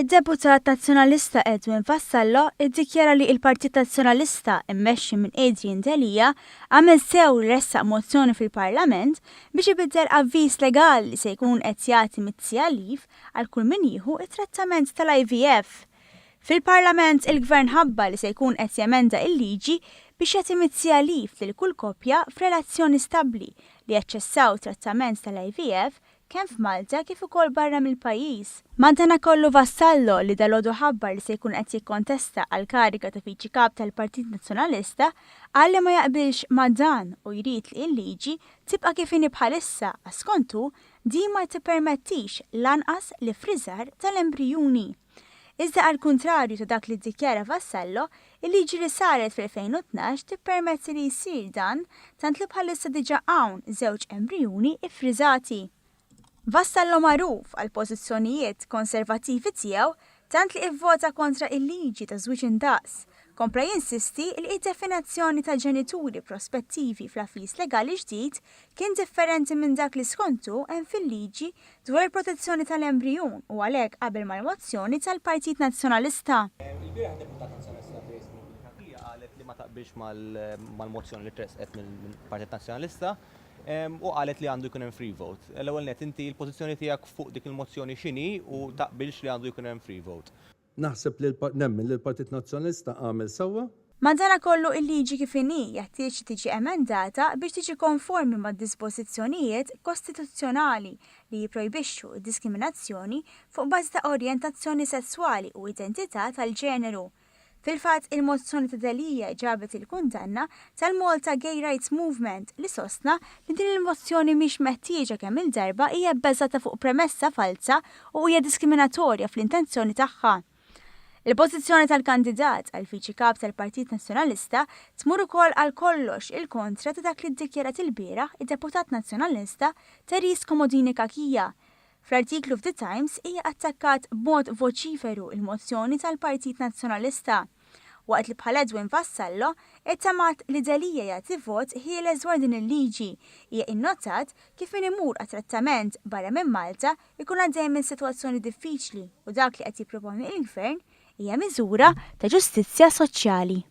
Id-Deputat Nazzjonalista Edwin Vassallo iddikjara li l-Partit Nazzjonalista mmexxi minn Adrian Delia għamel sew li ressaq mozzjoni fil-Parlament biex ibiddel avviż legali li se jkun qed jagħti mitt-siegħa leave għal kull min jieħu t-trattament tal-IVF. Fil-Parlament il-Gvern ħabbar li se jkun qed jemenda il-liġi biex jagħti mitt-siegħa leave lil kull koppja f'relazzjoni stabbli li jaċċessaw trattament tal-IVF kemm f'Malta kif ukoll barra mill-pajjiż. Madanakollu Vassallo, li dalgħodu ħabbar li se jkun qed jikkontesta għall-kariga ta' Viċi Kap tal-Partit Nazzjonalista, qal li ma jaqbilx ma' dan u jrid li l-liġi tibqa' kif inhi bħalissa għax skont hu din ma tippermettix lanqas l-iffriżar tal-embrijuni. Iżda għall-kuntrarju ta' dak li ddikjara Vassallo, il-liġi li saret fl-2012 tippermetti li jsir dan tant li bħalissa diġà hawn żewġ embrijuni ffriżati. Vassallo magħruf għall-pożizzjonijiet konservattivi tiegħu tant li ivvota kontra il-liġi ta' żwieġ indaqs, kompla jinsisti li id-definazzjoni ta' ġenituri prospettivi fl-avviż legali ġdid kien differenti minn dak li skont hu hemm fil-liġi dwar il-protezzjoni tal-embrijun u għalhekk qabel mal-mozzjoni tal-Partit Nazzjonalista. Ilbieraħ id-Deputat Nazzjonalista Grace Moody Cachia qalet li ma taqbilx mal-mozzjoni li tressqet mill-Partit Nazzjonalista u qalet li għandu jkun hemm free vote. L-ewwel nett inti l-pożizzjoni tiegħek fuq dik il-mozzjoni x'inhi u taqbilx li għandu jkun hemm free vote? Naħseb li nemmen li l-Partit Nazzjonalista għamel sewwa. Madanakollu il-liġi kif inhi jeħtieġ li tiġi emendata biex tiġi konformi mad-dispożizzjonijiet kostituzzjonali li jipprojbixxu d-diskriminazzjoni fuq bażi ta' orjentazzjoni sesswali u identità tal-ġeneru. Fil-fatt, il-mozzjoni ta' Delia ġabet il-kundanna tal-Malta Gay Rights Movement li sostna li din il-mozzjoni mhix meħtieġa kemm-il darba hija bbażata fuq premessa falza u hija diskriminatorja fl-intenzjoni tagħha. Il-pożizzjoni tal-kandidat għal Viċi Kap tal-Partit Nazzjonalista tmur ukoll għal kollox il-kontra ta' dak li ddikjarat ilbieraħ id-Deputat Nazzjonalista Therese Comodini Cachia. Fl-artiklu f'The Times hija attakkat b'mod voċiferu l-mozzjoni tal-Partit Nazzjonalista. Waqt li bħal Edwin Vassallo, ittamat li Delia jagħti vot ħieles dwar din il-liġi, hija innotat kif min imur għat-trattament barra minn Malta jkun għaddej minn sitwazzjoni diffiċli u dak li qed jipproponi l-Gvern hija miżura ta' ġustizzja soċjali.